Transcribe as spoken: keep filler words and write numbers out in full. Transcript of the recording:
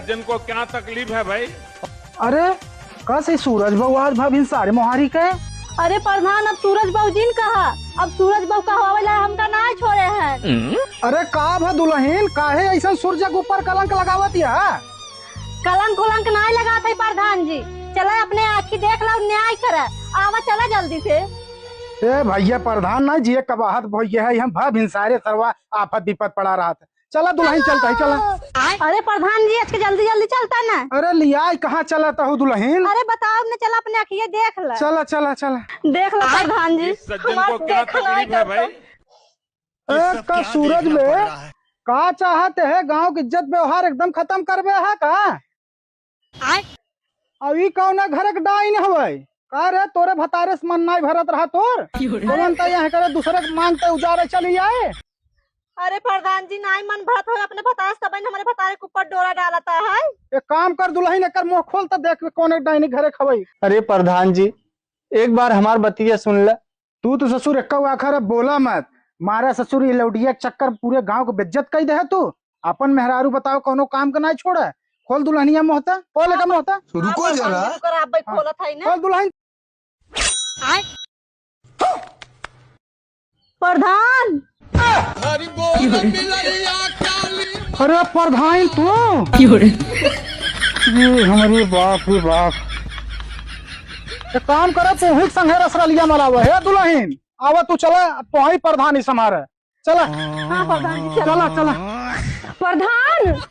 जिनको क्या तकलीफ है भाई? अरे, कस ई सूरज बहू आज भा भिनसारे मोहारी के? अरे प्रधान, अब सूरज बहू जिन कहा, अब सूरज बहू कहवावे ला हमका नाय छोड़े हैं। अरे का भा दुलहिन, काहे ऐसन सूरज के ऊपर कलंक लगावत या? कलंक उलंक नाय लगात है प्रधान जी, चला अपने आँखी देख ला, न्याय करा, आवा चला जल्दी से। ए भइया, प्रधान ना जिए कबाहत भइया है, हम भा भिनसारे सरवा आफत विपत पड़ा रहत है। चला दुलहिन, चलता है, चला। अरे प्रधान जी, आज के जल्दी जल्दी चलता ना। अरे लियाई कहाँ चलत हो दुलहिन? अरे बताओ ना, चला अपने अखिए देख ला। चला, चला, चला। देख ला प्रधान जी, इस सज्जन हमार को क्या देखा नहीं तकलीफ है करता। भाई? ए, का सूरज बे, का चाहत है? गाँव के इज्जत व्यवहार एकदम खतम करबे है का? आय। अब ई कौना घर के डाइन हवै? का रे, तोरे भतारे से मन नाई भरत रहा तोर? क्यों रे? कौन त यहाँ करे दूसरे के मांगते उजारे चली आए? अरे प्रधान जी, नाई मन भरत हो अपने भतारे से, तबे न हमरे भतारे के ऊपर डोरा डालता है। एक काम कर दुलहिन, एकर मुँह खोल त देख कौन एक डाइनी घरे खवई। अरे प्रधान जी, एक बार हमार बतिया सुन ले। तू तो ससुर एक्का आखर अब बोला मत। मारा ससुर, ये लौडिया के चक्कर पूरे गांव को बेइज्जत कई दे है तू। अपन मेहरारू बताओ, कौनो काम का नाई छोड़ा। खोल दुलहनिया मोहता, खोल एका मोहता। रुको हाँ, जरा। रुको, अब भाई हाँ। खोलत है ना। खोल दुलहन। प्रधान। अरे प्रधान तू। ये हमारे बाप रे बाप। एक काम करे, तू ही संगे रसरलिया मलावा। हे दुलहिन, आवा तू चला, तू ही प्रधान ही समारे। चला। हाँ प्रधान जी, चला। चला, चला। प्रधान।